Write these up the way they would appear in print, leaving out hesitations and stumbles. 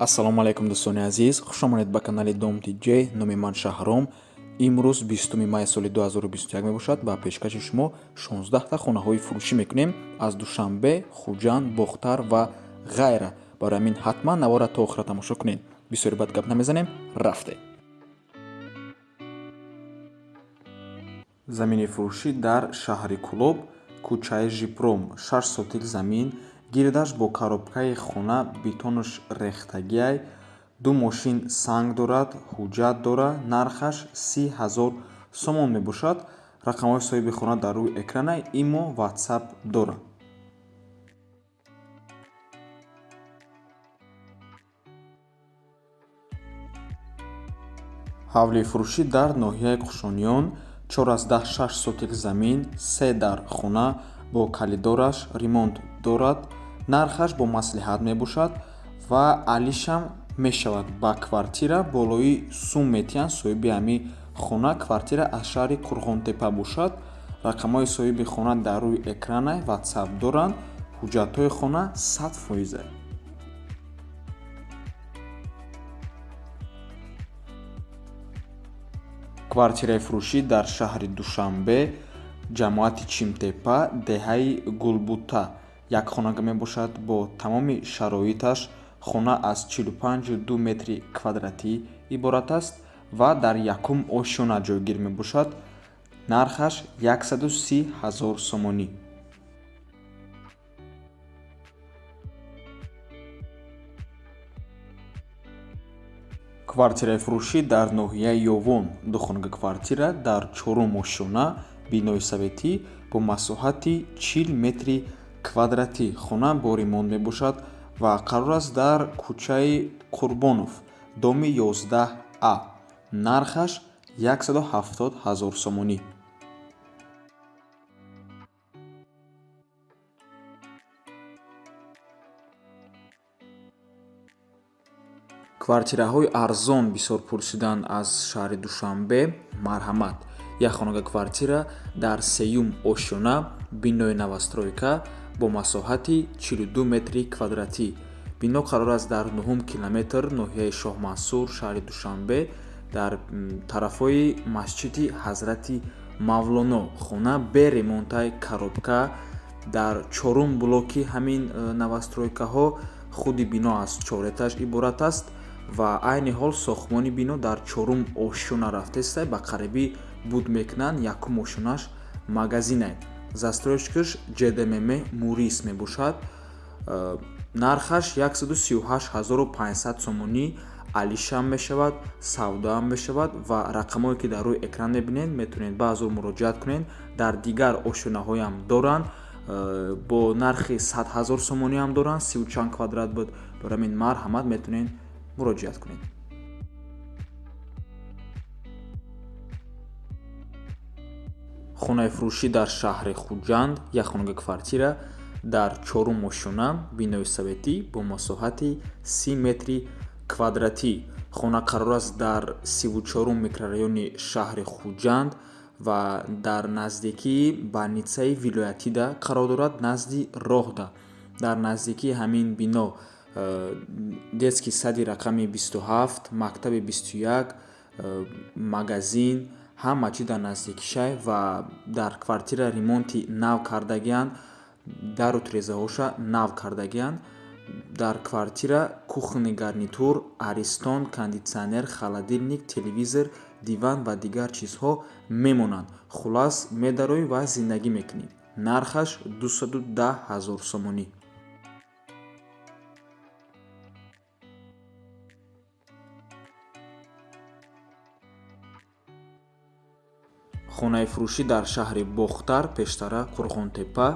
Ассалому алайкум, дӯстони азиз, хушомадед ба канали Дом Тиҷ. Номи ман Шаҳром. Имрӯз 20 май соли 2021 мебошад ва пешкаши шумо 16та хонаҳои фурӯшӣ мекунем аз Душанбе, Хуҷанд, Бохтар ва ғайра. Барои ҳамин ҳатман навора то охира тамошо кунед. Бисёри бад гап намезанем, рафте. Замини фурӯшӣ дар шаҳри Кӯлоб, кӯчаи Жипром, 6 сотик замин, гирдаш бо коробкаи хона, бетонаш рехтагиай, ду мошин санг дорад, ҳуҷҷат дорад, нархаш 30 000 сомон мебошад. Рақамҳои соҳиби хона дар рӯи экранай, имо, ватсап дорад. Ҳавлии фурӯшӣ дар ноҳияи Қушониён, 4,6 сотик замин, се дар хона бо калидораш, ремонт дорад, нархаш бо маслиҳат мебошад ва алишам мешавад ба квартира болои сум метиҳанд соҳиби ҳамин хона. Квартира аз шаҳри Қурғонтепа бошад. Рақамҳои соҳиби хона дар рӯи экранай, ватсап доранд, ҳуҷҷатҳои хона 100%. Квартираи фурӯшӣ дар шаҳри Душанбе, ҷамоати Чимтепа, деҳаи Гулбута, як хонага мебошад бо тамоми шароиташ. Хона аз 45,2 метри квадратӣ иборат аст ва дар якум ошёна ҷойгир мебошад. Нархаш 130 000 сомонӣ. Квартираи фурӯшӣ дар ноҳияи Ёвон, духонага квартира дар чорум ошёна, бинои советӣ бо масоҳати 40 метри квадратӣ. Хона бо ремонт мебошад ва қарор аст дар кӯчаи Қурбонов, доми 11А. Нархаш 170 000 сомонӣ. Квартираҳои арзон бисёр пурсиданд аз шаҳри Душанбе. Марҳамат, як хонага квартира дар сеюм ошёна, бинои новостройка бо масоҳати 42 метри квадратӣ. Бино қарор аст дар нуҳум километр, ноҳияи Шоҳмансур, шаҳри Душанбе, дар тарафҳои масҷиди Ҳазрати Мавлоно. Хона бе ремонтай, коробка, дар чорум блоки ҳамин новостройкаҳо. Худи бино аз чор этаж иборат аст ва айни ҳол сохтмони бино дар чорум ошёна рафтеста, ба қарибӣ буд мекунанд. Якум ошёнаш магазинай. Застройщикаш ЖДММ Мурис мебошад. Нархаш 138 500 сомонӣ, алишам мешавад, савдоам мешавад ва рақамҳое ки дар рӯи экран мебинед, метавонед ба азур муроҷиат кунед. Дар дигар ошёнаҳоям доранд, бо нархи 100 000 сомониам доранд, сиву чанд квадрат буд. Барои ҳамин марҳамат, метавонед муроҷиат кунед. Хонаи фурӯшӣ дар шаҳри Хуҷанд, як хонага квартира дар чорум ошёна, бинои советӣ бо масоҳати 30 метри квадратӣ. Хона қарор аст дар 34-ум микрорайони шаҳри Хуҷанд ва дар наздикии больницаи вилоятида қарор дорад, назди роҳда. Дар наздикии ҳамин бино детский сади рақами 27, мактаби 21, магазин, ҳама чиз дар наздикишай ва дар квартира ремонти нав кардагианд, дару тирезаҳоша нав кардагианд. Дар квартира кухонный гарнитур, Аристон, кондитсионер, холодильник, телевизор, диван ва дигар чизҳо мемонанд. Хуллас, медароӣ ва зиндагӣ мекунӣ. Нархаш 210 000 сомонӣ. Хонаи фурӯшӣ дар шаҳри Бохтар, пештара Қурғонтепа,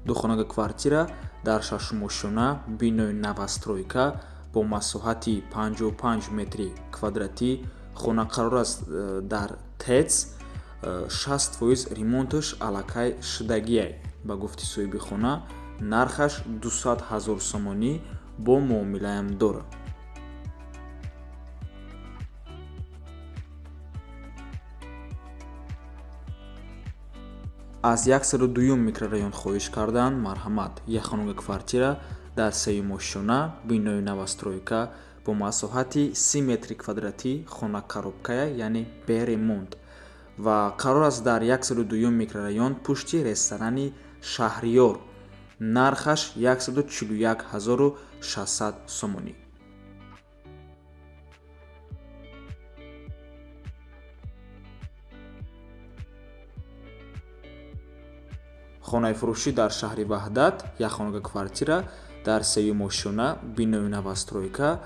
духонага квартира дар шашум ошёна, бинои новостройка бо масоҳати 55 метри квадратӣ. Хона қарор аст дар ТЭЦ, 60% ремонташ аллакай шудагиай. Ба гуфти соҳиби хона, нархаш 200 000 сомонӣ, бо муомилаам дорад. Аз 102-юм микрорайон хоҳиш карданд. Марҳамат, як хонага квартира Дар сеюм ошёна, бинои новостройка бо масоҳати 30 метри квадратӣ, хона коробкая, яъне бе ремонт, ва қарор аст дар 102 микрорайон, пушти ресторани Шаҳриёр. Нархаш 141 600 сомонӣ. Хонаи фурӯшӣ дар шаҳри Ваҳдат, як хонага квартира дар сеюм ошёна, бинои новостройка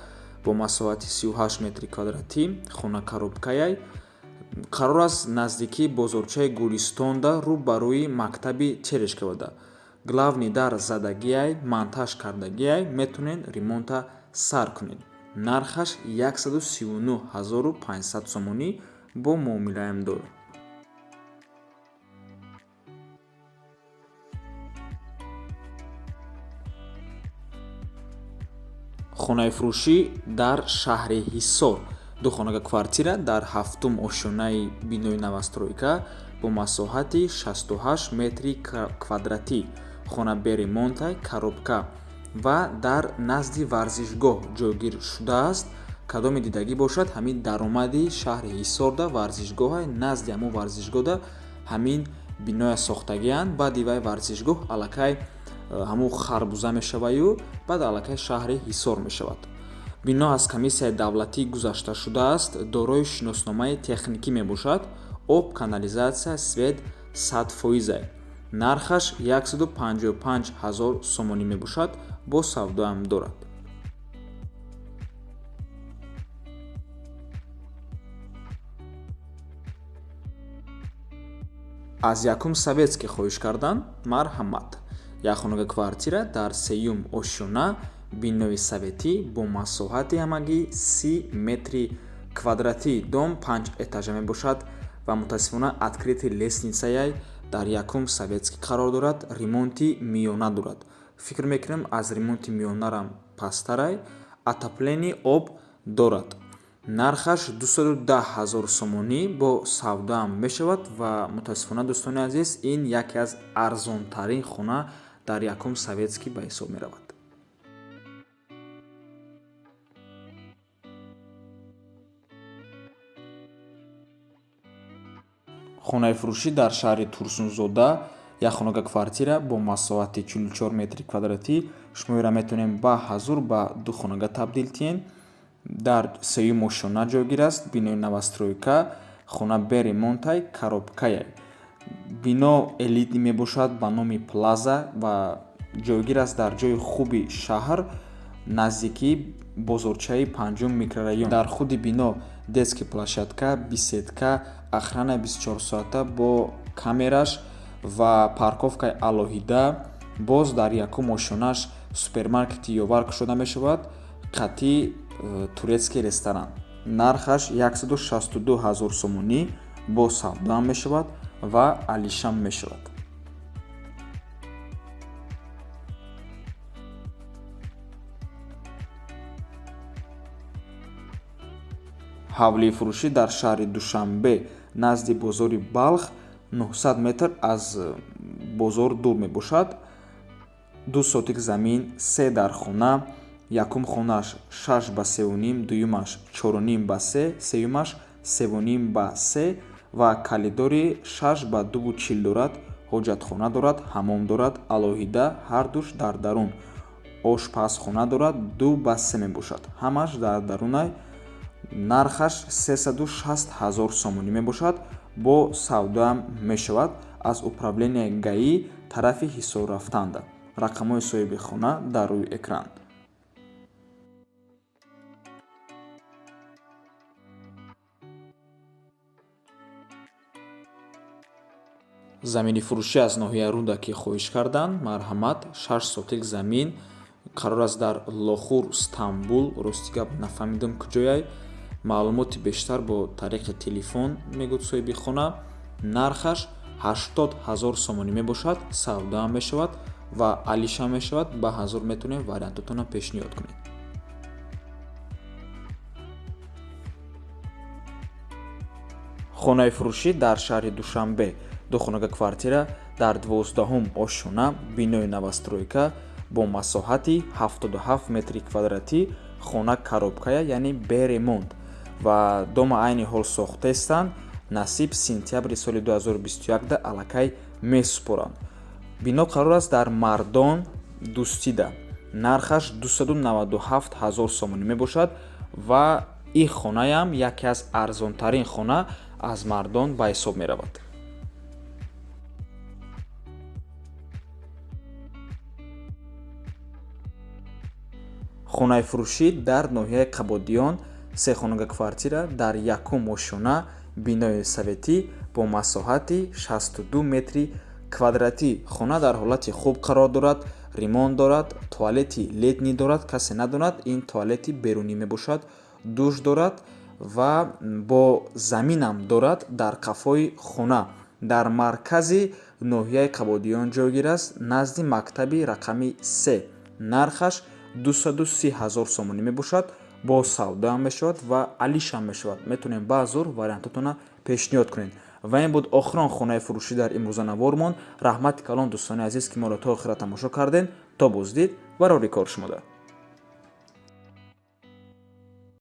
бо масоҳати 38 метри квадратӣ, хона коробкаяй, қарор аст наздикии бозорчаи Гулистонда, рӯ ба рӯи мактаби Терешковада. Главный дар задагиай, монтаж кардагиай, метавонед ремонта сар кунед. Нархаш 139 500 сомонӣ, бо муомилаам дорад. Хонаи фурӯшӣ дар шаҳри Ҳисор, ду хонага квартира дар ҳафтум ошёнаи бинои новостройка бо масоҳати 68 метри квадратӣ, хона бе ремонтай, коробка ва дар назди варзишгоҳ ҷойгир шудааст. Кадоме дидагӣ бошад, ҳамин даромади шаҳри Ҳисорда варзишгоҳа, назди ҳамон варзишгоҳда ҳамин биноя сохтагианд. Баъди вай варзишгоҳ аллакай ҳамун харбуза мешаваю баъд аллакай шаҳри Ҳисор мешавад. Бино аз комиссияи давлатӣ гузашта шудааст, дорои шиносномаи техникӣ мебошад. Об, канализатсия, свет 100%-ай. Нархаш 155 000 сомонӣ мебошад, бо савдоам дорад. Аз якум Советский хоҳиш кардан, марҳамат. Як хонага квартира дар сеюм ошёна, бинои советӣ бо масоҳати ҳамагӣ 30 метри квадратӣ. Дом панҷ этажа мебошад ва мутаассифона открытый лестницаяй. Дар якум Советский қарор дорад, ремонти миёна дорад. Фикр мекунем, аз ремонти миёнарам пасттарай. Отопление, об дорад. Нархаш 210 000 сомонӣ, бо савдоам мешавад. Ва мутаассифона, дӯстони азиз, ин яке аз арзонтарин хона дар якум Советский ба ҳисоб меравад. Хонаи фурӯшӣ дар шаҳри Турсунзода, як хонага квартира бо масоҳати 44 метри квадратӣ. Шумо инро метавонем ба ҳазур ба ду хонага табдил диҳем. Дар сеюм ошёна ҷойгир аст, бинои новостройка, хона бе ремонтай, коробкаяй. Бино элитный мебошад ба номи Плаза ва ҷойгир аст дар ҷои хуби шаҳр, наздикии бозорчаи панҷум микрорайон. Дар худи бино детский площадка, беседка, охрана 24 соата бо камераш ва парковкаи алоҳида. Боз дар якум ошёнаш супермаркети Ёвар кушода мешавад, қатъи турецкий ресторан. Нархаш 162 000 сомонӣ, бо савдоам мешавад ва алишам мешавад. Ҳавлии фурӯшӣ дар шаҳри Душанбе, назди бозори Балх, 900 метр аз бозор дур мебошад. 2 сотик замин, се дархона. Якум хонааш 6 ба 3,5, дуюмаш 4,5 ба 3, сеюмаш 3,5 ба 3 ва коридори 6 ба 2,40 дорад. Ҳоҷатхона дорад, ҳамом дорад алоҳида, ҳардуш дар дарун. Ошпазхона дорад, 2 ба 3 мебошад, ҳамаш дар дарунай. Нархаш 360 000 сомонӣ мебошад, бо савдоам мешавад. Аз управления ГАИ тарафи Ҳисор рафтанда. Рақамҳои соҳиби хона дар рӯи экран. Замини фурӯшӣ аз ноҳияи Рӯдакӣ хоҳиш карданд, марҳамат. 6 сотик замин қарор аст дар Лохур, Стамбул. Рости гап, нафаҳмидам, куҷояй. Маълумоти бештар бо тариқи телефон, мегӯяд соҳиби хона. Нархаш 80 000 сомонӣ мебошад, савдоам мешавад ва алишам мешавад. Ба ҳазур метавонем вариантотонро пешниҳод кунед. Хонаи фурӯшӣ дар шаҳри Душанбе, ду хонага квартира дар 12-ум ошёна, бинои новостройка Бо масоҳати 77 метри квадратӣ, хона коробкая, яъне бе ремонт, ва дома айни ҳол сохтаистанд. Насиб, сентябри соли 2021 аллакай месупоранд. Бино қарор аст дар Мардон, Дӯстида. Нархаш 297 ҳазор сомонӣ мебошад ва ин хонаям яке аз арзонтарин хона аз Мардон ба ҳисоб меравад. Хонаи фурӯшӣ дар ноҳияи Қабодиён, се хонага квартира дар якум ошёна, бинои советӣ бо масоҳати 62 метри квадратӣ. Хона дар ҳолати хуб қарор дорад, ремонт дорад, туалети летний дорад. Касе надонад, ин туалети берунӣ мебошад. Душ дорад ва бо заминам дорад дар қафои хона. Дар маркази ноҳияи Қабодиён ҷойгир аст, назди мактаби рақами 3. Нархаш 230 ҳазор сомонӣ мебошад. Бо савдоам мешавад ва алишам мешавад. Метавонем баъзур вариантотона пешниҳод кунем. Ва ин буд охирон хонаи фурӯшӣ дар имрӯза навормон. Раҳмати калон, дӯстони азиз, ки моро то охира тамошо кардем. То боздид, барори кор шумода.